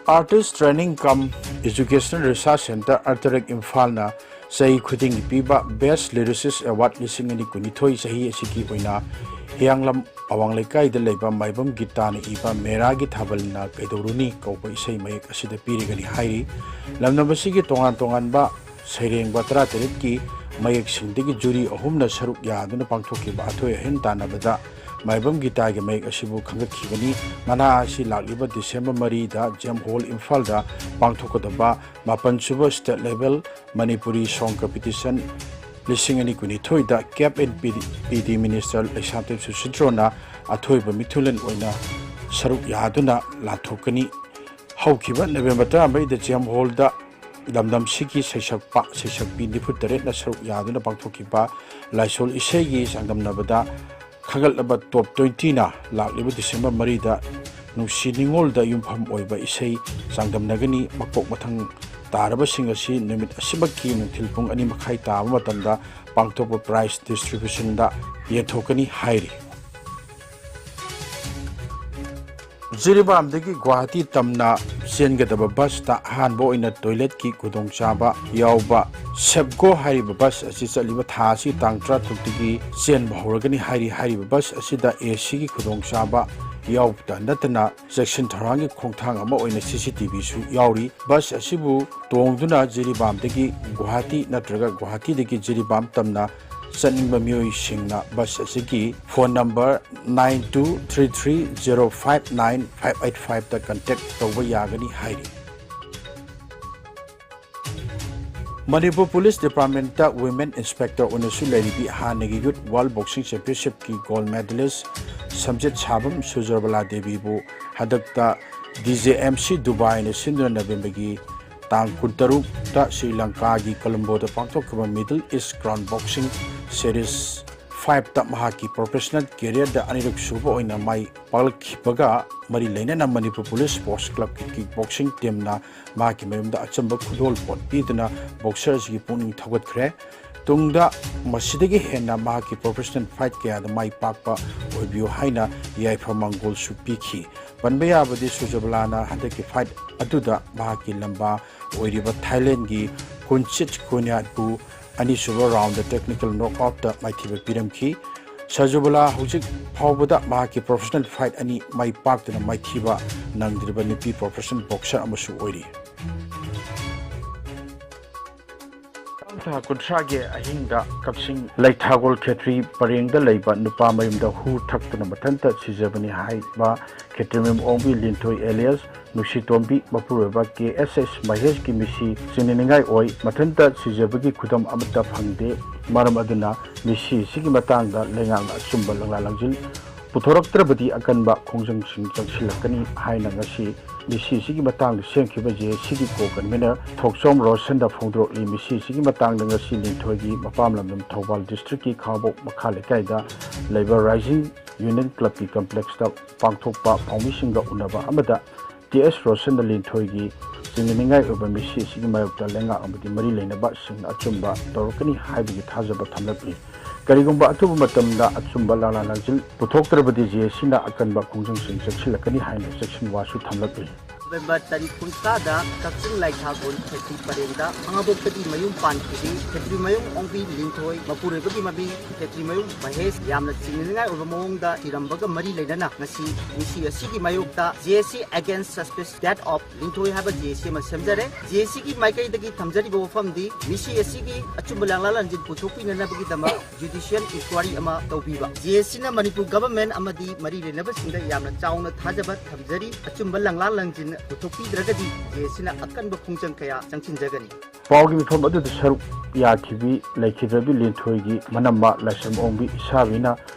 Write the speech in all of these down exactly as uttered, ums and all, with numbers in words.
Artist Training cum Educational Research Centre, ꯑꯥꯔꯇꯔꯦꯛ ꯏꯝꯐꯥꯜꯅ ꯆꯍꯤ ꯈꯨꯗꯤꯡꯒꯤ ꯄꯤꯕ Best Lyricist Award ꯂꯤꯁꯤꯡ ꯑꯅꯤ ꯀꯨꯟꯅꯤꯊꯣꯏ ꯆꯍꯤ ꯑꯁꯤꯒꯤ ꯑꯣꯏꯅ ꯍꯤꯌꯥꯡꯂꯝ ꯑꯋꯥꯡ ꯂꯩꯀꯥꯏꯗ ꯂꯩꯕ ꯃꯥꯏꯕꯝ ꯒꯤꯇꯥꯅ ꯏꯕ ꯃꯦꯔꯥꯒꯤ ꯊꯥꯕꯜꯅ ꯀꯩꯗꯧꯔꯨꯅꯤ ꯀꯧꯕ ꯏꯁꯩ ꯃꯌꯦꯛ ꯑꯁꯤꯗ ꯄꯤꯔꯒꯅꯤ ꯍꯥꯏꯔꯤ꯫ ꯂꯝꯗꯝ ꯑꯁꯤꯒꯤ ꯇꯣꯉꯥꯟ ꯇꯣꯉꯥꯟꯕ ꯁꯩꯔꯦꯡꯕ ꯇꯔꯥꯇꯔꯦꯠꯀꯤ ꯃꯌꯦꯛꯁꯤꯡꯗꯒꯤ ꯖꯨꯔꯤ ꯑꯍꯨꯝꯅ ꯁꯔꯨꯛ ꯌꯥꯗꯨꯅ ꯄꯥꯡꯊꯣꯛꯈꯤꯕ ꯑꯊꯣꯏ ꯑꯍꯦꯟ ꯇꯥꯟꯅꯕꯗ ꯃꯥꯏꯕꯝ ꯒꯤꯇꯥꯒꯤ ꯃꯌꯦꯛ ꯑꯁꯤꯕꯨ ꯈꯟꯒꯠꯈꯤꯕꯅꯤ꯫ ꯃꯅꯥ ꯑꯁꯤ ꯂꯥꯛꯂꯤꯕ ꯗꯤꯁꯦꯝꯕꯔ ꯃꯔꯤꯗ ꯖꯦꯝ ꯍꯣꯜ ꯏꯝꯐꯥꯜꯗ ꯄꯥꯡꯊꯣꯛꯀꯗꯕ ꯃꯥꯄꯟ ꯁꯨꯕ State Level Manipuri Song Competition ꯂꯤꯁꯤꯡ ꯑꯅꯤ ꯀꯨꯟꯅꯤꯊꯣꯏꯗ ꯀꯦꯞ ꯑꯦꯟ ꯄꯤ ꯗꯤ ꯃꯤꯅꯤꯁꯇꯔ ꯂꯩꯁꯥꯝꯊꯦꯝ ꯁꯨꯁꯤꯟꯗ꯭ꯔꯣꯅ ꯑꯊꯣꯏꯕ ꯃꯤꯊꯨꯂꯦꯟ ꯑꯣꯏꯅ ꯁꯔꯨꯛ ꯌꯥꯗꯨꯅ ꯂꯥꯟꯊꯣꯛꯀꯅꯤ꯫ ꯍꯧꯈꯤꯕ ꯅꯕꯦꯝꯕꯔ ꯇꯔꯥꯃꯔꯤꯗ ꯖꯦꯝ ꯍꯣꯜꯗ ꯂꯝꯗꯝꯁꯤꯒꯤ ꯁꯩꯁꯛꯄ ꯁꯩꯁꯛꯄꯤ ꯅꯤꯐꯨ ꯇꯔꯦꯠꯅ ꯁꯔꯨꯛ ꯌꯥꯗꯨꯅ ꯄꯥꯡꯊꯣꯛꯈꯤꯕ ꯂꯥꯏꯁꯣꯜ ꯏꯁꯩꯒꯤ ꯆꯥꯡꯗꯝꯅꯕꯗ ꯈꯟꯒꯠꯂꯕ ꯇꯣꯞ ꯇ꯭ꯋꯦꯟꯇꯤꯅ ꯂꯥꯛꯂꯤꯕ ꯗꯤꯁꯦꯝꯕꯔ ꯃꯔꯤꯗ ꯅꯨꯡꯁꯤ ꯅꯤꯉꯣꯜꯗ ꯌꯨꯝꯐꯝ ꯑꯣꯏꯕ ꯏꯁꯩ ꯆꯥꯡꯗꯝꯅꯒꯅꯤ꯫ ꯃꯀꯣꯛ ꯃꯊꯪ ꯇꯥꯔꯕꯁꯤꯡ ꯑꯁꯤ ꯅꯨꯃꯤꯠ ꯑꯁꯤꯃꯛꯀꯤ ꯅꯨꯡꯊꯤꯜ ꯄꯨꯡ ꯑꯅꯤ ꯃꯈꯥꯏ ꯇꯥꯕ ꯃꯇꯝꯗ ꯄꯥꯡꯊꯣꯛꯄ prize distributionꯗ ꯌꯦꯟꯊꯣꯛꯀꯅꯤ ꯍꯥꯏꯔꯤ꯫ ꯖꯤꯔꯤꯕꯥꯝꯗꯒꯤ ꯒꯨꯋꯥꯍꯥꯇꯤ ꯇꯝꯅ ꯆꯦꯟꯒꯗꯕ ꯕꯁꯇ ꯑꯍꯥꯟꯕ ꯑꯣꯏꯅ ꯇꯣꯏꯂꯦꯠꯀꯤ ꯈꯨꯗꯣꯡꯆꯥꯕ ꯌꯥꯎꯕ ꯁꯦꯞꯒꯣ ꯍꯥꯏꯔꯤꯕ ꯕꯁ ꯑꯁꯤ ꯆꯠꯂꯤꯕ ꯊꯥ ꯑꯁꯤ ꯇꯥꯡ ꯇꯔꯥꯇꯔꯨꯛꯇꯒꯤ ꯆꯦꯟꯕ ꯍꯧꯔꯒꯅꯤ ꯍꯥꯏꯔꯤ꯫ ꯍꯥꯏꯔꯤꯕ ꯕꯁ ꯑꯁꯤꯗ ꯑꯦ ꯁꯤꯒꯤ ꯈꯨꯗꯣꯡꯆꯥꯕ ꯌꯥꯎꯕꯇ ꯅꯠꯇꯅ ꯆꯦꯛꯁꯤꯟ ꯊꯧꯔꯥꯡꯒꯤ ꯈꯣꯡꯊꯥꯡ ꯑꯃ ꯑꯣꯏꯅ ꯁꯤ ꯁꯤ ꯇꯤ ꯚꯤꯁꯨ ꯌꯥꯎꯔꯤ꯫ ꯕꯁ ꯑꯁꯤꯕꯨ ꯇꯣꯡꯗꯨꯅ ꯖꯤꯔꯤꯕꯥꯝꯗꯒꯤ ꯒꯨꯋꯥꯍꯥꯇꯤ ꯅꯠꯇ꯭ꯔꯒ ꯒꯨꯋꯥꯍꯥꯇꯤꯗꯒꯤ ꯖꯤꯔꯤꯕꯥꯝ ꯇꯝꯅ ꯆꯠꯅꯤꯡꯕ ꯃꯤꯑꯣꯏꯁꯤꯡꯅ ꯕꯁ ꯑꯁꯤꯒꯤ phone number nine two three three zero five nine five eight fiveꯇ contact ꯇꯧꯕ ꯌꯥꯒꯅꯤ ꯍꯥꯏꯔꯤ꯫ Manipur police department women inspector ꯑꯣꯏꯅꯁꯨ ꯂꯩꯔꯤꯕꯤ ꯍꯥꯟꯅꯒꯤ ꯌꯨꯠ ꯋꯥꯔꯜ ꯕꯣꯛꯁꯤꯡ ꯆꯦꯝꯄꯤꯌꯟꯁꯤꯞꯀꯤ ꯒꯣꯜꯗ ꯃꯦꯗꯥꯂꯤꯁ ꯁꯝꯖꯦꯠ ꯁꯥꯕꯝ ꯁꯨꯖꯔꯕꯂꯥ ꯗꯦꯕꯤꯕꯨ ꯍꯟꯗꯛꯇ ꯗꯤ ꯖꯦ ꯑꯦꯝ ꯁꯤ ꯗꯨꯕꯥꯏꯅ ꯁꯤꯟꯗꯨꯅ ꯅꯕꯦꯝꯕꯔꯒꯤ ꯇꯥꯡ ꯀꯨꯟꯇꯔꯨꯛꯇ ꯁ꯭ꯔꯤ ꯂꯪꯀꯥꯒꯤ ꯀꯣꯂꯝꯕꯣꯗ ꯄꯥꯡꯊꯣꯛꯈꯤꯕ ꯃꯤꯗꯜ ꯏꯁ ꯀ꯭ꯔꯥꯎꯟ ꯕꯣꯛꯁꯤꯡ ꯁꯦꯔꯤꯁ ꯐꯥꯏꯚꯇ ꯃꯍꯥꯛꯀꯤ ꯄ꯭ꯔꯣꯐꯦꯁꯅꯦꯜ ꯀꯦꯔꯤꯌꯔꯗ ꯑꯅꯤꯔꯛ ꯁꯨꯕ ꯑꯣꯏꯅ ꯃꯥꯏ ꯄꯥꯛꯂꯛꯈꯤꯕꯒ ꯃꯔꯤ ꯂꯩꯅꯅ ꯃꯅꯤꯄꯨꯔ ꯄꯨꯂꯤꯁ ꯁ꯭ꯄꯣꯔꯠꯁ ꯀ꯭ꯂꯕꯀꯤ ꯀꯤꯛ ꯕꯣꯛꯁꯤꯡ ꯇꯤꯝꯅ ꯃꯍꯥꯛꯀꯤ ꯃꯌꯨꯝꯗ ꯑꯆꯝꯕ ꯈꯨꯗꯣꯜꯄꯣꯠ ꯄꯤꯗꯨꯅ ꯕꯣꯛꯁꯔ ꯑꯁꯤꯒꯤ ꯄꯨꯛꯅꯤꯡ ꯊꯧꯒꯠꯈ꯭ꯔꯦ꯫ ꯇꯨꯡꯗ ꯃꯁꯤꯗꯒꯤ ꯍꯦꯟꯅ ꯃꯍꯥꯛꯀꯤ ꯄ꯭ꯔꯣꯐꯦꯁꯅꯦꯜ ꯐꯥꯏꯠ ꯀꯌꯥꯗ ꯃꯥꯏ ꯄꯥꯛꯄ ꯑꯣꯏꯕꯤꯌꯨ ꯍꯥꯏꯅ ꯌꯥꯏꯐ ꯃꯪꯒꯣꯜꯁꯨ ꯄꯤꯈꯤ꯫ ꯄꯟꯕ ꯌꯥꯕꯗꯤ ꯁꯨꯖꯕꯂꯥꯅ ꯍꯟꯗꯛꯀꯤ ꯐꯥꯏꯠ ꯑꯗꯨꯗ ꯃꯍꯥꯛꯀꯤ ꯂꯝꯕꯥ ꯑꯣꯏꯔꯤꯕ ꯊꯥꯏꯂꯦꯟꯒꯤ ꯀꯨꯟꯆꯤꯠ ꯀꯨꯟꯌꯥꯠꯄꯨ ꯑꯅꯤꯁꯨꯕ ꯔꯥꯎꯟꯗ ꯇꯦꯛꯅꯤꯀꯦꯜ ꯅꯣꯛꯑꯥꯎꯠꯇ ꯃꯥꯏꯊꯤꯕ ꯄꯤꯔꯝꯈꯤ꯫ ꯁꯖꯨꯕꯂꯥ ꯍꯧꯖꯤꯛ ꯐꯥꯎꯕꯗ ꯃꯍꯥꯛꯀꯤ ꯄ꯭ꯔꯣꯐꯦꯁꯅꯦꯜ ꯐꯥꯏꯠ ꯑꯅꯤ ꯃꯥꯏ ꯄꯥꯛꯇꯨꯅ ꯃꯥꯏꯊꯤꯕ ꯅꯪꯗ꯭ꯔꯤꯕ ꯅꯨꯄꯤ ꯄ꯭ꯔꯣꯐꯦꯁꯅꯦꯜ ꯕꯣꯛꯁꯔ ꯑꯃꯁꯨ ꯑꯣꯏꯔꯤ꯫ ꯃꯊꯪ ꯊꯥ ꯀꯨꯟꯊ꯭ꯔꯥꯒꯤ ꯑꯍꯤꯡꯗ ꯀꯛꯆꯤꯡ ꯂꯩꯊꯥꯒꯣꯜ ꯈꯦꯇ꯭ꯔꯤ ꯄꯔꯦꯡꯗ ꯂꯩꯕ ꯅꯨꯄꯥ ꯃꯌꯨꯝꯗ ꯍꯨ ꯊꯛꯇꯨꯅ ꯃꯊꯟꯇ ꯁꯤꯖꯕꯅꯤ ꯍꯥꯏꯕ ꯈꯦꯇ꯭ꯔꯤꯃꯌꯨꯝ ꯑꯣꯡꯕꯤ ꯂꯤꯟꯊꯣꯏ ꯑꯦꯂꯤꯌꯥꯁ ꯅꯨꯡꯁꯤꯇꯣꯝꯕꯤ ꯃꯄꯨꯔꯣꯏꯕ ꯀꯦ ꯑꯦꯁ ꯑꯦꯁ ꯃꯍꯦꯁꯀꯤ ꯃꯤꯁꯤ ꯆꯤꯡꯅꯅꯤꯡꯉꯥꯏ ꯑꯣꯏ꯫ ꯃꯊꯟꯇ ꯁꯤꯖꯕꯒꯤ ꯈꯨꯗꯝ ꯑꯃꯠꯇ ꯐꯪꯗꯦ꯫ ꯃꯔꯝ ꯑꯗꯨꯅ ꯃꯤꯁꯤ ꯑꯁꯤꯒꯤ ꯃꯇꯥꯡꯗ ꯂꯩꯉꯥꯛꯅ ꯑꯆꯨꯝꯕ ꯂꯪꯂꯥ ꯂꯪꯖꯤꯜ ꯄꯨꯊꯣꯔꯛꯇ꯭ꯔꯕꯗꯤ ꯑꯀꯟꯕ ꯈꯣꯡꯖꯪꯁꯤꯡ ꯆꯪꯁꯤꯜꯂꯛꯀꯅꯤ ꯍꯥꯏꯅ ꯉꯁꯤ ꯃꯤꯁꯤ ꯑꯁꯤꯒꯤ ꯃꯇꯥꯡꯗ ꯁꯦꯝꯈꯤꯕ ꯖꯦ ꯑꯦ ꯁꯤꯒꯤ ꯀꯣ ꯀꯟꯚꯤꯅꯔ ꯊꯣꯛꯆꯣꯝ ꯔꯣꯁꯟꯗ ꯐꯣꯡꯗꯣꯔꯛꯂꯤ꯫ ꯃꯤꯁꯤ ꯑꯁꯤꯒꯤ ꯃꯇꯥꯡꯗ ꯉꯁꯤ ꯂꯤꯟꯊꯣꯏꯒꯤ ꯃꯄꯥꯝ ꯂꯝꯗꯝ ꯊꯧꯕꯥꯜ ꯗꯤꯁꯇ꯭ꯔꯤꯛꯀꯤ ꯈꯥꯉꯕꯣꯛ ꯃꯈꯥ ꯂꯩꯀꯥꯏꯗ ꯂꯩꯕ ꯔꯥꯏꯖꯤꯡ ꯌꯨꯅꯤꯌꯟ ꯀ꯭ꯂꯕꯀꯤ ꯀꯝꯄ꯭ꯂꯦꯛꯁꯇ ꯄꯥꯡꯊꯣꯛꯄ ꯄꯥꯎꯃꯤꯁꯤꯡꯒ ꯎꯅꯕ ꯑꯃꯗ ꯇꯤ ꯑꯦꯁ ꯔꯣꯁꯟꯅ ꯂꯤꯟꯊꯣꯏꯒꯤ ꯆꯤꯡꯅꯅꯤꯡꯉꯥꯏ ꯑꯣꯏꯕ ꯃꯤꯁꯤ ꯑꯁꯤꯒꯤ ꯃꯥꯌꯣꯛꯇ ꯂꯩꯉꯥꯛ ꯑꯃꯗꯤ ꯃꯔꯤ ꯂꯩꯅꯕꯁꯤꯡꯅ ꯑꯆꯨꯝꯕ ꯇꯧꯔꯛꯀꯅꯤ ꯍꯥꯏꯕꯒꯤ ꯊꯥꯖꯕ ꯊꯝꯂꯛꯂꯤ꯫ ꯀꯔꯤꯒꯨꯝꯕ ꯑꯊꯨꯕ ꯃꯇꯝꯗ ꯑꯆꯨꯝꯕ ꯂꯥꯂꯥ ꯂꯥꯟꯖꯤꯜ ꯄꯨꯊꯣꯛꯇ꯭ꯔꯕꯗꯤ ꯖꯦ ꯑꯦ ꯁꯤꯅ ꯑꯀꯟꯕ ꯈꯣꯡꯖꯪꯁꯤꯡ ꯆꯪꯁꯤꯜꯂꯛꯀꯅꯤ ꯍꯥꯏꯅ ꯆꯦꯛꯁꯤꯟ ꯋꯥꯁꯨ ꯊꯝꯂꯛꯂꯤ꯫ ꯅꯣꯕꯦꯝꯕꯔ ꯇꯥꯔꯤꯛ ꯀꯨꯟꯊ꯭ꯔꯥꯗ ꯀꯛꯆꯤꯡ ꯂꯥꯏꯊꯥꯒꯣꯜ ꯈꯦꯇ꯭ꯔꯤ ꯄꯔꯦꯡꯗ ꯈꯥꯉꯕꯣꯛꯇꯒꯤ ꯃꯌꯨꯝ ꯄꯥꯟꯈꯤꯕꯤ ꯈꯦꯇ꯭ꯔꯤꯃꯌꯨꯝ ꯑꯣꯡꯕꯤ ꯂꯤꯟꯊꯣꯏ ꯃꯄꯨꯔꯣꯏꯕꯒꯤ ꯃꯃꯤꯡ ꯈꯦꯇ꯭ꯔꯤꯃꯌꯨꯝ ꯃꯍꯦꯁ ꯌꯥꯝꯅ ꯆꯤꯡꯅꯅꯤꯡꯉꯥꯏ ꯑꯣꯏꯕ ꯃꯑꯣꯡꯗ ꯊꯤꯔꯝꯕꯒ ꯃꯔꯤ ꯂꯩꯅꯅ ꯉꯁꯤ ꯃꯤꯁꯤ ꯑꯁꯤꯒꯤ ꯃꯥꯌꯣꯛꯇ ꯖꯦ ꯑꯦ ꯁꯤ Against Suspicious Death of ꯂꯤꯟꯊꯣꯏ ꯍꯥꯏꯕ ꯖꯦ ꯑꯦ ꯁꯤ ꯑꯃ ꯁꯦꯝꯖꯔꯦ꯫ ꯖꯦ ꯑꯦ ꯁꯤꯒꯤ ꯃꯥꯏꯀꯩꯗꯒꯤ ꯊꯝꯖꯔꯤꯕ ꯋꯥꯐꯝꯗꯤ ꯃꯤꯁꯤ ꯑꯁꯤꯒꯤ ꯑꯆꯨꯝꯕ ꯂꯥꯡꯂꯥ ꯂꯥꯟꯖꯤꯟ ꯄꯨꯊꯣꯛꯄꯤꯅꯅꯕꯒꯤꯗꯃꯛ ꯖꯨꯗꯤꯁꯤꯌꯦꯜ ꯏꯟꯀ꯭ꯋꯥꯔꯤ ꯑꯃ ꯇꯧꯕꯤꯕ꯫ ꯖꯦ ꯑꯦ ꯁꯤꯅ ꯃꯅꯤꯄꯨꯔ ꯒꯚꯔꯟꯃꯦꯟꯠ ꯑꯃꯗꯤ ꯃꯔꯤ ꯂꯩꯅꯕꯁꯤꯡꯗ ꯌꯥꯝꯅ ꯆꯥꯎꯅ ꯊꯥꯖꯕ ꯊꯝꯖꯔꯤ꯫ ꯑꯆꯨꯝꯕ ꯂꯥꯡꯂꯥ ꯂꯥꯟꯖꯤꯟ ꯄꯨꯊꯣꯛꯄꯤꯗ꯭ꯔꯒꯗꯤ ꯖꯦ ꯑꯦ ꯁꯤꯅ ꯑꯀꯟꯕ ꯈꯣꯡꯖꯪ ꯀꯌꯥ ꯆꯪꯁꯤꯟꯖꯒꯅꯤ꯫ ꯄꯥꯎꯒꯤ ꯃꯤꯐꯝ ꯑꯗꯨꯗ ꯁꯔꯨꯛ ꯌꯥꯈꯤꯕꯤ ꯂꯩꯈꯤꯗ꯭ꯔꯕꯤ ꯂꯤꯟꯊꯣꯏꯒꯤ ꯃꯅꯝꯃ ꯂꯥꯏꯁ꯭ꯔꯝ ꯑꯣꯡꯕꯤ ꯏꯁꯥꯕꯤꯅ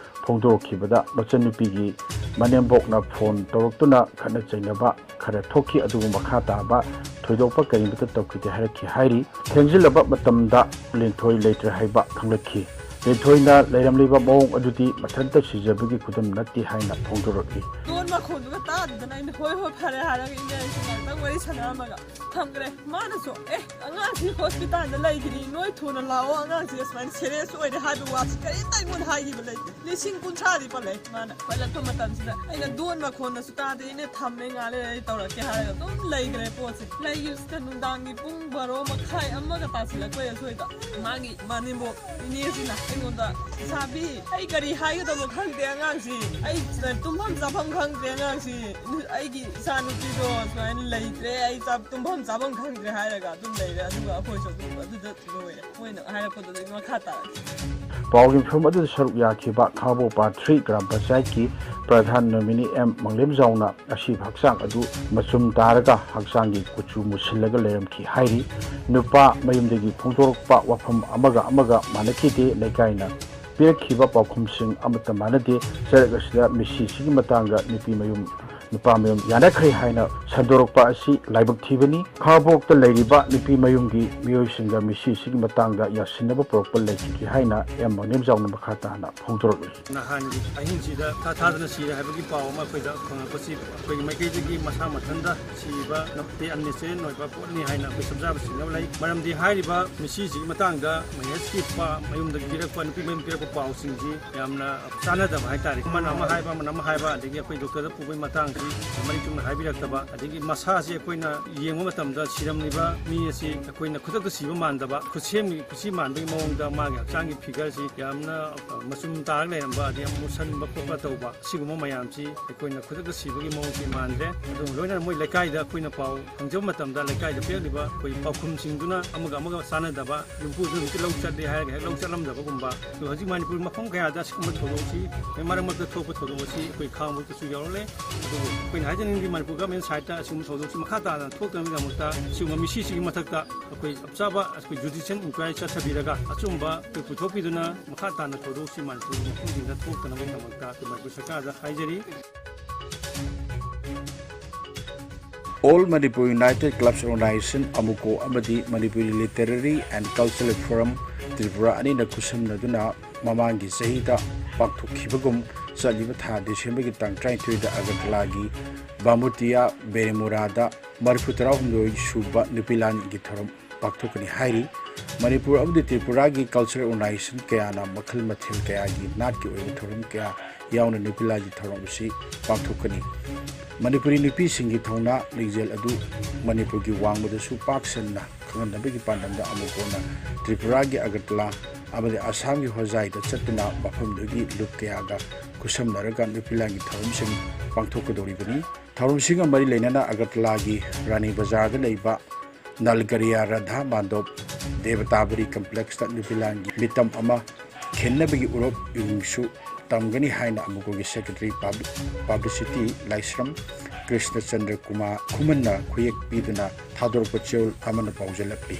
ꯐꯣꯡꯗꯣꯔꯛꯈꯤꯕꯗ ꯃꯆꯟꯅꯨꯄꯤꯒꯤ ꯃꯅꯦꯝꯕꯣꯛꯅ ꯐꯣꯟ ꯇꯧꯔꯛꯇꯨꯅ ꯈꯠꯅ ꯆꯩꯅꯕ ꯈꯔ ꯊꯣꯛꯈꯤ, ꯑꯗꯨꯕꯨ ꯃꯈꯥ ꯇꯥꯕ ꯊꯣꯏꯗꯣꯛꯄ ꯀꯔꯤꯃꯠꯇ ꯇꯧꯈꯤꯗꯦ ꯍꯥꯏꯔꯛꯈꯤ ꯍꯥꯏꯔꯤ꯫ ꯊꯦꯡꯖꯤꯜꯂꯕ ꯃꯇꯝꯗ ꯂꯤꯟꯊꯣꯏ ꯂꯩꯇ꯭ꯔꯦ ꯍꯥꯏꯕ ꯈꯪꯂꯛꯈꯤ꯫ ꯂꯤꯟꯊꯣꯏꯅ ꯂꯩꯔꯝꯂꯤꯕ ꯃꯑꯣꯡ ꯑꯗꯨꯗꯤ ꯃꯊꯟꯇ ꯁꯤꯖꯕꯒꯤ ꯈꯨꯗꯝ ꯅꯠꯇꯦ ꯍꯥꯏꯅ ꯐꯣꯡꯗꯣꯔꯛꯂꯤ꯫ ꯃꯈꯣꯟꯗꯨꯒ ꯇꯥꯗꯗꯅ ꯑꯩꯅ "ꯍꯣꯏ ꯍꯣꯏ ꯐꯔꯦ" ꯍꯥꯏꯔꯒ ꯏꯅꯦ ꯑꯩꯁꯦ ꯉꯥꯛꯇꯪ ꯋꯥꯔꯤ ꯁꯥꯟꯅꯔꯝꯃꯒ ꯊꯝꯈ꯭ꯔꯦ꯫ ꯃꯥꯅꯁꯨ "ꯑꯦ, ꯑꯉꯥꯡꯁꯤ ꯍꯣꯁꯄꯤꯇꯥꯜꯗ ꯂꯩꯈꯤꯅꯤ, ꯅꯣꯏ ꯊꯨꯅ ꯂꯥꯛꯑꯣ, ꯑꯉꯥꯡꯁꯤ ꯑꯁꯨꯃꯥꯏꯅ ꯁꯦꯔꯤꯌꯁ ꯑꯣꯏꯔꯦ" ꯍꯥꯏꯕ ꯋꯥꯁꯤ ꯀꯔꯤꯝꯇ ꯑꯩꯉꯣꯟꯗ ꯍꯥꯏꯈꯤꯕ ꯂꯩꯇꯦ꯫ ꯂꯤꯁꯤꯡ ꯀꯨꯟꯊ꯭ꯔꯥꯗꯤ ꯄꯜꯂꯛꯑꯦ ꯃꯥꯅ ꯄꯜꯂꯛꯄ ꯃꯇꯝꯁꯤꯗ꯫ ꯑꯩꯅ ꯗꯣꯟ ꯃꯈꯣꯟꯗꯁꯨ ꯇꯥꯗꯦ, "ꯏꯅꯦ ꯊꯝꯃꯦ, ꯉꯥꯏꯍꯥꯛ ꯂꯩꯔ ꯑꯩ ꯇꯧꯔꯛꯀꯦ" ꯍꯥꯏꯔꯒ ꯑꯗꯨꯝ ꯂꯩꯈ꯭ꯔꯦ ꯄꯣꯠꯁꯦ꯫ ꯂꯩꯈꯤꯕꯁꯤꯗ ꯅꯨꯡꯗꯥꯡꯒꯤ ꯄꯨꯡ ꯕꯥꯔꯣ ꯃꯈꯥꯏ, ꯑꯃꯒ ꯇꯥꯁꯤꯜꯂꯛꯄꯩ ꯑꯁꯣꯏꯗ ꯃꯥꯒꯤ ꯃꯅꯦꯝꯕꯣꯛ ꯏꯅꯦꯁꯤꯅ ꯑꯩꯉꯣꯟꯗ "ꯏꯁꯥꯕꯤ, ꯑꯩ ꯀꯔꯤ ꯍꯥꯏꯒꯗꯕꯅꯣ ꯈꯪꯗꯦ, ꯑꯉꯥꯡꯁꯤ ꯑꯩ ꯇꯨꯝꯐꯝ ꯆꯥꯐꯝ ꯈꯪꯗ꯭ꯔꯦ, ꯑꯉꯥꯡꯁꯤ ꯑꯩꯒꯤ ꯏꯆꯥ ꯅꯨꯄꯤꯗꯣ ꯁꯨꯃꯥꯏꯅ ꯂꯩꯇ꯭ꯔꯦ, ꯑꯩ ꯆꯥ-, ꯇꯨꯝꯐꯝ ꯆꯥꯐꯝ ꯈꯪꯗ꯭ꯔꯦ" ꯍꯥꯏꯔꯒ ꯑꯗꯨꯝ ꯂꯩꯔꯦ꯫ ꯑꯗꯨꯒ ꯑꯩꯈꯣꯏꯁꯨ ꯑꯗꯨꯝ ꯑꯗꯨꯗ ꯂꯣꯏꯔꯦ꯫ ꯃꯣꯏꯅ ꯍꯥꯏꯔꯛꯄꯗꯨꯗꯒꯤ ꯃꯈꯥ ꯇꯥꯔꯛꯇꯦ꯫ ꯄꯥꯎꯒꯤ ꯃꯤꯐꯝ ꯑꯗꯨꯗ ꯁꯔꯨꯛ ꯌꯥꯈꯤꯕ ꯈꯥꯕꯣꯛ ꯄꯥꯔꯠ ꯊ꯭ꯔꯤ ꯒ꯭ꯔꯥꯝ ꯄꯟꯆꯥꯌꯠꯀꯤ ꯄ꯭ꯔꯙꯥꯟ ꯅꯣꯃꯤꯅꯤ ꯑꯦꯝ ꯃꯪꯂꯦꯝꯖꯥꯎꯅ ꯑꯁꯤꯕ ꯍꯛꯆꯥꯡ ꯑꯗꯨ ꯃꯆꯨꯝ ꯇꯥꯔꯒ ꯍꯛꯆꯥꯡꯒꯤ ꯀꯨꯆꯨ ꯃꯨꯁꯤꯜꯂꯒ ꯂꯩꯔꯝꯈꯤ ꯍꯥꯏꯔꯤ꯫ ꯅꯨꯄꯥ ꯃꯌꯨꯝꯗꯒꯤ ꯐꯣꯡꯗꯣꯔꯛꯄ ꯋꯥꯐꯝ ꯑꯃꯒ ꯑꯃꯒ ꯃꯥꯟꯅꯈꯤꯗꯦ꯫ ꯂꯩꯀꯥꯏꯅ ꯄꯤꯔꯛꯈꯤꯕ ꯄꯥꯎꯈꯨꯝꯁꯤꯡ ꯑꯃꯠꯇ ꯃꯥꯟꯅꯗꯦ꯫ ꯆꯔꯛ ꯑꯁꯤꯗ ꯃꯤꯁꯤꯁꯤꯒꯤ ꯃꯇꯥꯡꯗ ꯅꯨꯄꯤ ꯃꯌꯨꯝ, ꯅꯨꯄꯥ ꯃꯌꯨꯝ ꯌꯥꯅꯈ꯭ꯔꯦ ꯍꯥꯏꯅ ꯁꯟꯗꯣꯔꯛꯄ ꯑꯁꯤ ꯂꯥꯏꯕꯛ ꯊꯤꯕꯅꯤ꯫ ꯈꯥꯕꯣꯛꯇ ꯂꯩꯔꯤꯕ ꯅꯨꯄꯤ ꯃꯌꯨꯝꯒꯤ ꯃꯤꯑꯣꯏꯁꯤꯡꯒ ꯃꯤꯁꯤꯁꯤꯒꯤ ꯃꯇꯥꯡꯗ ꯌꯥꯁꯤꯟꯅꯕ ꯄꯨꯔꯛꯄ ꯂꯩꯈꯤꯗꯦ ꯍꯥꯏꯅ ꯑꯦꯝ ꯃꯪꯂꯦꯝꯖꯥꯎꯅ ꯃꯈꯥ ꯇꯥꯅ ꯐꯣꯡꯗꯣꯔꯛꯂꯤ꯫ ꯅꯍꯥꯟꯒꯤ ꯑꯍꯤꯡꯁꯤꯗ ꯊꯥ ꯊꯥꯗꯅ ꯁꯤꯔꯦ ꯍꯥꯏꯕꯒꯤ ꯄꯥꯎ ꯑꯃ ꯑꯩꯈꯣꯏꯗ ꯐꯪꯉꯛꯄꯁꯤ ꯑꯩꯈꯣꯏꯒꯤ ꯃꯥꯏꯀꯩꯗꯒꯤ ꯃꯁꯥ ꯃꯊꯟꯇ ꯁꯤꯕ ꯅꯠꯇꯦ, ꯑꯟꯅꯦꯆꯔꯦꯜ ꯑꯣꯏꯕ ꯄꯣꯠꯅꯤ ꯍꯥꯏꯅ ꯑꯩꯈꯣꯏ ꯁꯝꯖꯥꯕ ꯁꯤꯡꯅꯕ ꯂꯩ꯫ ꯃꯔꯝꯗꯤ ꯍꯥꯏꯔꯤꯕ ꯃꯤꯁꯤꯁꯤꯒꯤ ꯃꯇꯥꯡꯗ ꯃꯍꯦꯁꯀꯤ ꯄꯥ-, ꯃꯌꯨꯝꯗꯒꯤ ꯄꯤꯔꯛꯄ, ꯅꯨꯄꯤ ꯃꯌꯨꯝ ꯄꯤꯔꯛꯄ ꯄꯥꯎꯁꯤꯡꯁꯤ ꯌꯥꯝꯅ ꯆꯥꯟꯅꯗꯕ ꯍꯥꯏꯇꯥꯔꯦ꯫ ꯑꯃꯅ ꯑꯃ ꯍꯥꯏꯕ, ꯑꯃꯅ ꯑꯃ ꯍꯥꯏꯕ, ꯑꯗꯒꯤ ꯑꯩꯈꯣꯏ ꯗꯣꯛꯇꯔꯗ ꯄꯨꯕꯒꯤ ꯃꯇꯥꯡꯁꯤ ꯃꯔꯤꯛ ꯆꯨꯝꯅ ꯍꯥꯏꯕꯤꯔꯛꯇꯕ, ꯑꯗꯒꯤ ꯃꯁꯥꯁꯤ ꯑꯩꯈꯣꯏꯅ ꯌꯦꯡꯕ ꯃꯇꯝꯗ ꯁꯤꯔꯝꯂꯤꯕ ꯃꯤ ꯑꯁꯤ ꯑꯩꯈꯣꯏꯅ ꯈꯨꯗꯛꯇ ꯁꯤꯕ ꯃꯥꯟꯗꯕ, ꯈꯨꯠꯁꯦꯝꯒꯤ, ꯈꯨꯠꯁꯤ ꯃꯥꯟꯕꯒꯤ ꯃꯑꯣꯡꯗ ꯃꯥꯒꯤ ꯍꯛꯆꯥꯡꯒꯤ ꯐꯤꯒꯔꯁꯤ ꯌꯥꯝꯅ, ꯑ, ꯃꯆꯨꯝ ꯇꯥꯔꯒ ꯂꯩꯔꯝꯕ, ꯑꯗꯩ ꯌꯥꯝ ꯃꯨꯁꯟꯕ ꯈꯣꯠꯄ ꯇꯧꯕ, ꯁꯤꯒꯨꯝꯕ ꯃꯌꯥꯝꯁꯤ ꯑꯩꯈꯣꯏꯅ ꯈꯨꯗꯛꯇ ꯁꯤꯕꯒꯤ ꯃꯑꯣꯡꯁꯤ ꯃꯥꯟꯗ꯭ꯔꯦ꯫ ꯑꯗꯨꯒ ꯂꯣꯏꯅꯅ ꯃꯣꯏ ꯂꯩꯀꯥꯏꯗ ꯑꯩꯈꯣꯏꯅ ꯄꯥꯎ ꯐꯪꯖꯕ ꯃꯇꯝꯗ ꯂꯩꯀꯥꯏꯗ ꯄꯤꯔꯛꯂꯤꯕ ꯑꯩꯈꯣꯏ ꯄꯥꯎꯈꯨꯝꯁꯤꯡꯗꯨꯅ ꯑꯃꯒ ꯑꯃꯒ ꯆꯥꯟꯅꯗꯕ, ꯌꯨꯝꯕꯨꯗꯨꯅ ꯍꯧꯖꯤꯛꯇꯤ ꯂꯧ ꯆꯠꯂꯦ ꯍꯥꯏꯔꯒ ꯍꯦꯛ ꯂꯧ ꯆꯠꯂꯝꯗꯕꯒꯨꯝꯕ꯫ ꯑꯗꯣ ꯍꯧꯖꯤꯛ ꯃꯅꯤꯄꯨꯔ ꯃꯐꯝ ꯀꯌꯥꯗ ꯑꯁꯤꯒꯨꯝꯕ ꯊꯧꯗꯣꯛꯁꯤ, ꯃꯔꯛ ꯃꯔꯛꯇ ꯊꯣꯛꯄ ꯊꯧꯗꯣꯛ ꯑꯁꯤ ꯑꯩꯈꯣꯏ ꯈꯥꯉꯕꯣꯛꯇꯁꯨ ꯌꯥꯎꯔꯛꯂꯦ꯫ ꯑꯗꯨꯕꯨ ꯑꯩꯈꯣꯏꯅ ꯍꯥꯏꯖꯅꯤꯡꯕꯗꯤ ꯃꯅꯤꯄꯨꯔ ꯒꯚꯔꯟꯃꯦꯟ ꯁꯥꯏꯠꯇ ꯑꯁꯤꯒꯨꯝꯕ ꯊꯧꯗꯣꯛꯁꯤ ꯃꯈꯥ ꯇꯥꯅ ꯊꯣꯛꯇꯅꯕꯒꯤꯗꯃꯛꯇ ꯁꯤꯒꯨꯝꯕ ꯃꯤꯁꯤꯁꯤꯒꯤ ꯃꯊꯛꯇ ꯑꯩꯈꯣꯏ ꯆꯞ ꯆꯥꯕ ꯑꯩꯈꯣꯏ ꯖꯨꯗꯤꯁꯤꯌꯦꯜ ꯏꯟꯀ꯭ꯋꯥꯏꯔꯤ ꯆꯠꯊꯕꯤꯔꯒ ꯑꯆꯨꯝꯕ ꯑꯩꯈꯣꯏ ꯄꯨꯊꯣꯛꯄꯤꯗꯨꯅ ꯃꯈꯥ ꯇꯥꯅ ꯊꯧꯗꯣꯛꯁꯤ ꯃꯅꯤꯄꯨꯔꯒꯤ ꯃꯐꯝꯁꯤꯡꯗ ꯊꯣꯛꯇꯅꯕꯒꯤꯗꯃꯛꯇ ꯑꯩꯈꯣꯏ ꯃꯅꯤꯄꯨꯔ ꯁꯔꯀꯥꯔꯗ ꯍꯥꯏꯖꯔꯤ꯫ All Manipur United Clubs Organization, ꯑꯃꯨꯀꯣ, ꯑꯃꯗꯤ Manipuri Literary and Cultural Forum, Tripura ꯑꯅꯤꯅ ꯈꯨꯠꯁꯝꯅꯗꯨꯅ ꯃꯃꯥꯡꯒꯤ ꯆꯍꯤꯗ ꯄꯥꯡꯊꯣꯛꯈꯤꯕꯒꯨꯝ ꯆꯠꯂꯤꯕ ꯊꯥ ꯗꯤꯁꯦꯝꯕꯔꯒꯤ ꯇꯥꯡ ꯇꯔꯥꯅꯤꯊꯣꯏꯗ ꯑꯒꯔꯇꯂꯥꯒꯤ ꯕꯥꯃꯨꯇꯤꯌꯥ ꯕꯦꯔꯦꯃꯨꯔꯥꯗ ꯃꯔꯤꯐꯨ ꯇꯔꯥꯍꯨꯝꯗꯣꯏ ꯁꯨꯕ ꯅꯨꯄꯤ ꯂꯥꯟꯒꯤ ꯊꯧꯔꯝ ꯄꯥꯡꯊꯣꯛꯀꯅꯤ ꯍꯥꯏꯔꯤ꯫ ꯃꯅꯤꯄꯨꯔ ꯑꯃꯗꯤ ꯇ꯭ꯔꯤꯄꯨꯔꯥꯒꯤ cultural organization ꯀꯌꯥꯅ ꯃꯈꯜ ꯃꯊꯦꯜ ꯀꯌꯥꯒꯤ ꯅꯥꯠꯀꯤ ꯑꯣꯏꯕ ꯊꯧꯔꯝ ꯀꯌꯥ ꯌꯥꯎꯅ ꯅꯨꯄꯤ ꯂꯥꯟꯒꯤ ꯊꯧꯔꯝ ꯑꯁꯤ ꯄꯥꯡꯊꯣꯛꯀꯅꯤ꯫ ꯃꯅꯤꯄꯨꯔꯤ ꯅꯨꯄꯤꯁꯤꯡꯒꯤ ꯊꯧꯅꯥ ꯂꯤꯡꯖꯦꯜ ꯑꯗꯨ ꯃꯅꯤꯄꯨꯔꯒꯤ ꯋꯥꯡꯃꯗꯁꯨ ꯄꯥꯛ ꯁꯟꯅ ꯈꯪꯍꯟꯅꯕꯒꯤ ꯄꯥꯟꯗꯝꯗ ꯑꯃꯨꯛ ꯍꯟꯅ ꯇ꯭ꯔꯤꯄꯨꯔꯥꯒꯤ ꯑꯒꯔꯇꯂꯥ ꯑꯃꯗꯤ ꯑꯁꯥꯝꯒꯤ ꯍꯣꯖꯥꯏꯗ ꯆꯠꯇꯨꯅ ꯃꯐꯝꯗꯨꯒꯤ ꯂꯨꯞ ꯀꯌꯥꯒ ꯈꯨꯠꯁꯝꯅꯔꯒ ꯅꯨꯄꯤ ꯂꯥꯟꯒꯤ ꯊꯧꯔꯝꯁꯤꯡ ꯄꯥꯡꯊꯣꯛꯀꯗꯧꯔꯤꯕꯅꯤ꯫ ꯊꯧꯔꯝꯁꯤꯡꯒ ꯃꯔꯤ ꯂꯩꯅꯅ ꯑꯒꯔꯇꯂꯥꯒꯤ ꯔꯥꯅꯤ ꯕꯖꯥꯔꯗ ꯂꯩꯕ ꯅꯜꯒꯔꯤꯌꯥ ꯔꯥꯙꯥ ꯃꯥꯟꯗꯣꯞ ꯗꯦꯕꯇꯥꯕꯔꯤ complexꯇ ꯅꯨꯄꯤ ꯂꯥꯟꯒꯤ ꯃꯤꯇꯝ ꯑꯃ ꯈꯤꯟꯅꯕꯒꯤ ꯎꯔꯣꯞ ꯏꯍꯨꯝꯁꯨ ꯇꯝꯒꯅꯤ ꯍꯥꯏꯅ ꯑꯃꯨꯀꯣꯒꯤ secretary publi-, publicity ꯂꯥꯏꯁ꯭ꯔꯝ ꯀ꯭ꯔꯤꯁꯅꯆꯟꯗ꯭ꯔ ꯀꯨꯃꯥꯔ ꯈꯨꯃꯟꯅ ꯈꯨꯌꯦꯛ ꯄꯤꯗꯨꯅ ꯊꯥꯗꯣꯔꯛꯄ ꯆꯦꯔꯣꯜ ꯑꯃꯅ ꯄꯥꯎꯖꯦꯜꯂꯛꯂꯤ꯫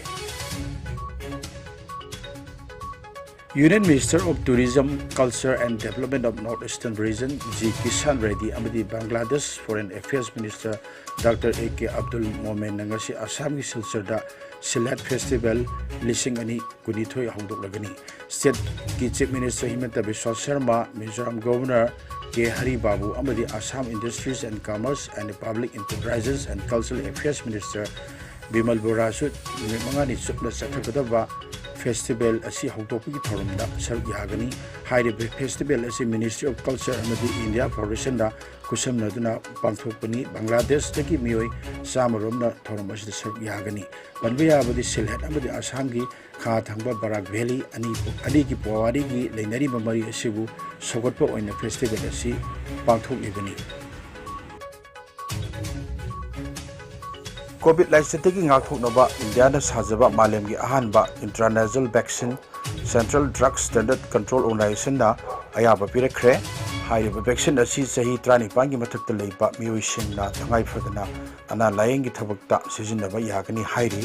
Union Minister of Tourism, Culture and Development of North Eastern Region, G Kisan ready ꯑꯃꯗꯤ Bangladesh Foreign Affairs Minister Doctor A K Abdul Momenꯅ ꯉꯁꯤ ꯑꯁꯥꯝꯒꯤ ꯁꯤꯜꯆꯔꯗ ꯁꯤꯜꯍꯦꯠ Festival ꯂꯤꯁꯤꯡ ꯑꯅꯤ ꯀꯨꯟꯅꯤꯊꯣꯏ ꯍꯧꯗꯣꯛꯂꯒꯅꯤ꯫ Stateꯀꯤ Chief Minister ꯍꯤꯃꯟꯇ ꯕꯤꯁ꯭ꯋꯥ Sharma, Mizoram Governor ꯀꯦ ꯍꯔꯤ ꯕꯥꯕꯨ ꯑꯃꯗꯤ Assam Industries and Commerce and Public Enterprises and Cultural Affairs Minister Bimal ꯕꯣꯔꯥꯁꯨ ꯅꯨꯃꯤꯠ ꯃꯉꯥꯅꯤ ꯆꯨꯞꯅ ꯆꯠꯊꯒꯗꯕ festival ꯑꯁꯤ ꯍꯧꯗꯣꯛꯄꯒꯤ ꯊꯧꯔꯝꯗ ꯁꯔꯨꯛ ꯌꯥꯒꯅꯤ꯫ ꯍꯥꯏꯔꯤꯕ festival ꯑꯁꯤ Ministry of Culture ꯑꯃꯗꯤ India Foundationꯅ ꯈꯨꯠꯁꯝꯅꯗꯨꯅ ꯄꯥꯡꯊꯣꯛꯄꯅꯤ꯫ ꯕꯪꯒ꯭ꯂꯥꯗꯦꯁꯇꯒꯤ ꯃꯤꯑꯣꯏ ꯆꯥꯝꯃ ꯔꯣꯝꯅ ꯊꯧꯔꯝ ꯑꯁꯤꯗ ꯁꯔꯨꯛ ꯌꯥꯒꯅꯤ꯫ ꯄꯟꯕ ꯌꯥꯕꯗꯤ ꯁꯤꯜꯍꯦꯠ ꯑꯃꯗꯤ ꯑꯁꯥꯝꯒꯤ ꯈꯥ ꯊꯪꯕ ꯕꯔꯥꯛ Valley ꯑꯅꯤ, ꯑꯅꯤꯒꯤ ꯄꯨꯋꯥꯔꯤꯒꯤ ꯂꯩꯅꯔꯤꯕ ꯃꯔꯤ ꯑꯁꯤꯕꯨ ꯁꯧꯒꯠꯄ ꯑꯣꯏꯅ festival ꯑꯁꯤ ꯄꯥꯡꯊꯣꯛꯂꯤꯕꯅꯤ꯫ COVID ꯂꯥꯏꯆꯠꯇꯒꯤ ꯉꯥꯛꯊꯣꯛꯅꯕ ꯏꯟꯗꯤꯌꯥꯅ ꯁꯥꯖꯕ ꯃꯥꯂꯦꯝꯒꯤ ꯑꯍꯥꯟꯕ intranasal vaccine Central Drug Standard Control Organizationꯅ ꯑꯌꯥꯕ ꯄꯤꯔꯛꯈ꯭ꯔꯦ꯫ ꯍꯥꯏꯔꯤꯕ vaccine ꯑꯁꯤ ꯆꯍꯤ ꯇꯔꯥꯅꯤꯄꯥꯟꯒꯤ ꯃꯊꯛꯇ ꯂꯩꯕ ꯃꯤꯑꯣꯏꯁꯤꯡꯅ ꯇꯉꯥꯏ ꯐꯗꯅ ꯑꯅꯥ ꯂꯥꯌꯦꯡꯒꯤ ꯊꯕꯛꯇ ꯁꯤꯖꯤꯟꯅꯕ ꯌꯥꯒꯅꯤ ꯍꯥꯏꯔꯤ꯫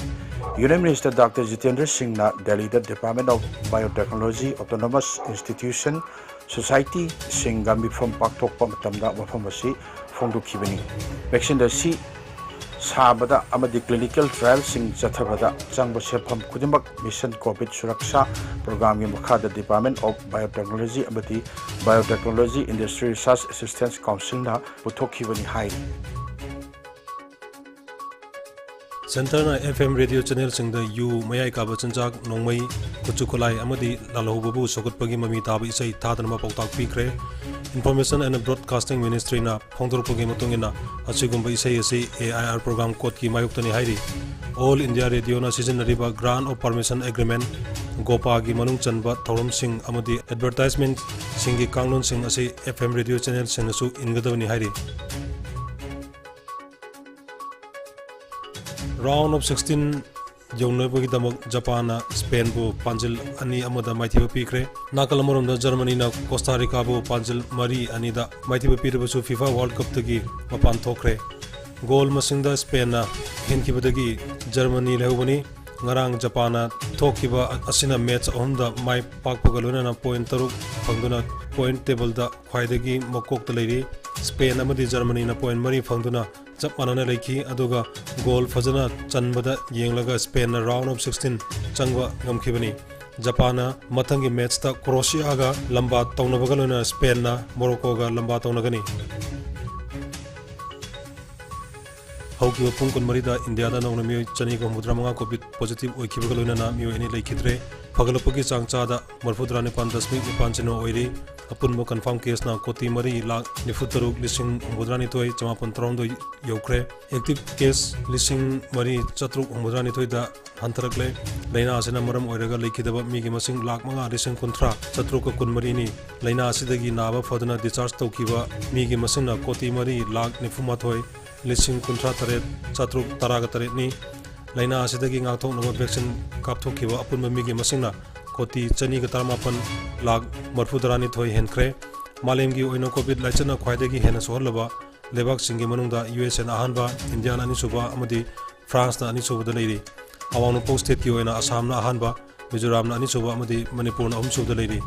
Union Minister Doctor ꯖꯤꯇꯦꯟꯗ꯭ꯔ ꯁꯤꯡꯅ ꯗꯦꯜꯂꯤꯗ Department of Biotechnology Autonomous Institution Societyꯁꯤꯡꯒ ꯃꯤꯐꯝ ꯄꯥꯡꯊꯣꯛꯄ ꯃꯇꯝꯗ ꯋꯥꯐꯝ ꯑꯁꯤ ꯐꯣꯡꯗꯣꯛꯈꯤꯕꯅꯤ꯫ Vaccine ꯑꯁꯤ ꯁꯥꯕꯗ ꯑꯃꯗꯤ clinical trialꯁꯤꯡ ꯆꯠꯊꯕꯗ ꯆꯪꯕ ꯁꯦꯟꯐꯝ ꯈꯨꯗꯤꯡꯃꯛ Mission COVID Suraksha programꯒꯤ ꯃꯈꯥꯗ Department of Biotechnology ꯑꯃꯗꯤ Biotechnology Industry Research Assistance Councilꯅ ꯄꯨꯊꯣꯛꯈꯤꯕꯅꯤ ꯍꯥꯏꯔꯤ꯫ Centreꯅ FM radio channelꯁꯤꯡꯗ ꯌꯨ, ꯃꯌꯥꯏ ꯀꯥꯕ ꯆꯤꯟꯖꯥꯛ, ꯅꯣꯡꯃꯩ, ꯈꯨꯠꯁꯨ ꯈꯨꯠꯂꯥꯏ ꯑꯃꯗꯤ ꯂꯥꯜꯍꯧꯕꯕꯨ ꯁꯧꯒꯠꯄꯒꯤ ꯃꯃꯤ ꯇꯥꯕ ꯏꯁꯩ ꯊꯥꯗꯅꯕ ꯄꯥꯎꯇꯥꯛ ꯄꯤꯈ꯭ꯔꯦ꯫ Information and Broadcasting Ministryꯅ ꯐꯣꯡꯗꯣꯔꯛꯄꯒꯤ ꯃꯇꯨꯡ ꯏꯟꯅ, ꯑꯁꯤꯒꯨꯝꯕ ꯏꯁꯩ ꯑꯁꯤ AIR program codeꯀꯤ ꯃꯥꯌꯣꯛꯇꯅꯤ ꯍꯥꯏꯔꯤ꯫ All India Radioꯅ ꯁꯤꯖꯤꯟꯅꯔꯤꯕ Grant of Permission Agreement, ꯒꯣꯄꯥꯒꯤ ꯃꯅꯨꯡ ꯆꯟꯕ ꯊꯧꯔꯝꯁꯤꯡ ꯑꯃꯗꯤ advertisementꯁꯤꯡꯒꯤ ꯀꯥꯡꯂꯣꯟꯁꯤꯡ ꯑꯁꯤ FM radio channelꯁꯤꯡꯅꯁꯨ ꯏꯟꯒꯗꯕꯅꯤ ꯍꯥꯏꯔꯤ꯫ Round of sixteen ꯌꯧꯅꯕꯒꯤꯗꯃꯛ ꯖꯄꯥꯟꯅ ꯁ꯭ꯄꯦꯟꯕꯨ ꯄꯥꯟꯖꯤꯜ ꯑꯅꯤ ꯑꯃꯗ ꯃꯥꯏꯊꯤꯕ ꯄꯤꯈ꯭ꯔꯦ꯫ ꯅꯥꯀꯜ ꯑꯃꯔꯣꯝꯗ ꯖꯔꯃꯅꯤꯅ ꯀꯣꯁꯇꯥ ꯔꯤꯀꯥꯕꯨ ꯄꯥꯟꯖꯤꯜ ꯃꯔꯤ ꯑꯅꯤꯗ ꯃꯥꯏꯊꯤꯕ ꯄꯤꯔꯕꯁꯨ FIFA World Cupꯇꯒꯤ ꯃꯄꯥꯟ ꯊꯣꯛꯈ꯭ꯔꯦ꯫ ꯒꯣꯜ ꯃꯁꯤꯡꯗ ꯁ꯭ꯄꯦꯟꯅ ꯍꯦꯟꯈꯤꯕꯗꯒꯤ ꯖꯔꯃꯅꯤ ꯂꯩꯍꯧꯕꯅꯤ꯫ ꯉꯔꯥꯡ ꯖꯄꯥꯟꯅ ꯊꯣꯛꯈꯤꯕ ꯑꯁꯤꯅ ꯃꯦꯠꯆ ꯑꯍꯨꯝꯗ ꯃꯥꯏ ꯄꯥꯛꯄꯒ ꯂꯣꯏꯅꯅ ꯄꯣꯏꯟ ꯇꯔꯨꯛ ꯐꯪꯗꯨꯅ ꯄꯣꯏꯟ ꯇꯦꯕꯜꯗ ꯈ꯭ꯋꯥꯏꯗꯒꯤ ꯃꯀꯣꯛꯇ ꯂꯩꯔꯤ꯫ ꯁ꯭ꯄꯦꯟ ꯑꯃꯗꯤ ꯖꯔꯃꯅꯤꯅ ꯄꯣꯏꯟ ꯃꯔꯤ ꯐꯪꯗꯨꯅ ꯆꯞ ꯃꯥꯟꯅꯅ ꯂꯩꯈꯤ, ꯑꯗꯨꯒ ꯒꯣꯜ ꯐꯖꯅ ꯆꯟꯕꯗ ꯌꯦꯡꯂꯒ ꯁ꯭ꯄꯦꯟꯅ round of sixteen ꯆꯪꯕ ꯉꯝꯈꯤꯕꯅꯤ꯫ ꯖꯄꯥꯟꯅ ꯃꯊꯪꯒꯤ ꯃꯦꯠꯆꯇ ꯀ꯭ꯔꯣꯁꯤꯌꯥꯒ ꯂꯝꯕꯥ ꯇꯧꯅꯕꯒ ꯂꯣꯏꯅꯅ ꯁ꯭ꯄꯦꯟꯅ ꯃꯣꯔꯣꯀꯣꯒ ꯂꯝꯕꯥ ꯇꯧꯅꯒꯅꯤ꯫ ꯍꯧꯈꯤꯕ ꯄꯨꯡ ꯀꯨꯟꯃꯔꯤꯗ ꯏꯟꯗꯤꯌꯥꯗ ꯅꯧꯅ ꯃꯤꯑꯣꯏ ꯆꯅꯤꯒ ꯍꯨꯝꯐꯨꯇꯔꯥꯃꯉꯥ COVID positive ꯑꯣꯏꯈꯤꯕꯒ ꯂꯣꯏꯅꯅ ꯃꯤꯑꯣꯏ ꯑꯅꯤ ꯂꯩꯈꯤꯗ꯭ꯔꯦ꯫ ꯐꯒꯠꯂꯛꯄꯒꯤ ꯆꯥꯡ ꯆꯥꯗ ꯃꯔꯤꯐꯨꯇꯔꯥ ꯅꯤꯄꯥꯟ ꯗꯁꯃꯤꯛ ꯅꯤꯄꯥꯟ ꯁꯤꯅꯣ ꯑꯣꯏꯔꯤ꯫ ꯑꯄꯨꯟꯕ confirm caseꯅ ꯀꯣꯇꯤ ꯃꯔꯤ ꯂꯥꯈ ꯅꯤꯐꯨꯇꯔꯨꯛ ꯂꯤꯁꯤꯡ ꯍꯨꯝꯐꯨꯇꯔꯥꯅꯤꯊꯣꯏ ꯆꯃꯥꯄꯟ ꯇꯔꯥꯍꯨꯝꯗꯣꯏ ꯌꯧꯈ꯭ꯔꯦ꯫ Active case ꯂꯤꯁꯤꯡ ꯃꯔꯤ ꯆꯥꯇ꯭ꯔꯨꯛ ꯍꯨꯝꯐꯨꯇꯔꯥꯅꯤꯊꯣꯏꯗ ꯍꯟꯊꯔꯛꯂꯦ꯫ ꯂꯥꯏꯅꯥ ꯑꯁꯤꯅ ꯃꯔꯝ ꯑꯣꯏꯔꯒ ꯂꯩꯈꯤꯗꯕ ꯃꯤꯒꯤ ꯃꯁꯤꯡ ꯂꯥꯈ ꯃꯉꯥ ꯂꯤꯁꯤꯡ ꯀꯨꯟꯊ꯭ꯔꯥ ꯆꯥꯇ꯭ꯔꯨꯛꯀ ꯀꯨꯟꯃꯔꯤꯅꯤ꯫ ꯂꯥꯏꯅꯥ ꯑꯁꯤꯗꯒꯤ ꯅꯥꯕ ꯐꯗꯨꯅ discharge ꯇꯧꯈꯤꯕ ꯃꯤꯒꯤ ꯃꯁꯤꯡꯅ ꯀꯣꯇꯤ ꯃꯔꯤ ꯂꯥꯈ ꯅꯤꯐꯨꯃꯥꯊꯣꯏ ꯂꯤꯁꯤꯡ ꯀꯨꯟꯊ꯭ꯔꯥ ꯇꯔꯦꯠ ꯆꯥꯇ꯭ꯔꯨꯛ ꯇꯔꯥꯒ ꯇꯔꯦꯠꯅꯤ꯫ ꯂꯥꯏꯅꯥ ꯑꯁꯤꯗꯒꯤ ꯉꯥꯛꯊꯣꯛꯅꯕ vaccine ꯀꯥꯞꯊꯣꯛꯈꯤꯕ ꯑꯄꯨꯟꯕ ꯃꯤꯒꯤ ꯃꯁꯤꯡꯅ ꯀꯣꯇꯤ ꯆꯅꯤꯒ ꯇꯔꯥꯃꯥꯄꯟ ꯂꯥꯈ ꯃꯔꯤꯐꯨꯇꯔꯥꯅꯤꯊꯣꯏ ꯍꯦꯟꯈ꯭ꯔꯦ꯫ ꯃꯥꯂꯦꯝꯒꯤ ꯑꯣꯏꯅ COVID ꯂꯥꯏꯆꯠꯅ ꯈ꯭ꯋꯥꯏꯗꯒꯤ ꯍꯦꯟꯅ ꯁꯣꯛꯍꯜꯂꯕ ꯂꯩꯕꯥꯛꯁꯤꯡꯒꯤ ꯃꯅꯨꯡꯗ USAꯅ ꯑꯍꯥꯟꯕ, ꯏꯟꯗꯤꯌꯥꯅ ꯑꯅꯤꯁꯨꯕ ꯑꯃꯗꯤ ꯐ꯭ꯔꯥꯟꯁꯅ ꯑꯅꯤꯁꯨꯕꯗ ꯂꯩꯔꯤ꯫ ꯑꯋꯥꯡ ꯅꯣꯡꯄꯣꯛ stateꯀꯤ ꯑꯣꯏꯅ ꯑꯁꯥꯝꯅ ꯑꯍꯥꯟꯕ, ꯃꯤꯖꯣꯔꯥꯝꯅ ꯑꯅꯤꯁꯨꯕ ꯑꯃꯗꯤ ꯃꯅꯤꯄꯨꯔꯅ ꯑꯍꯨꯝꯁꯨꯕꯗ ꯂꯩꯔꯤ꯫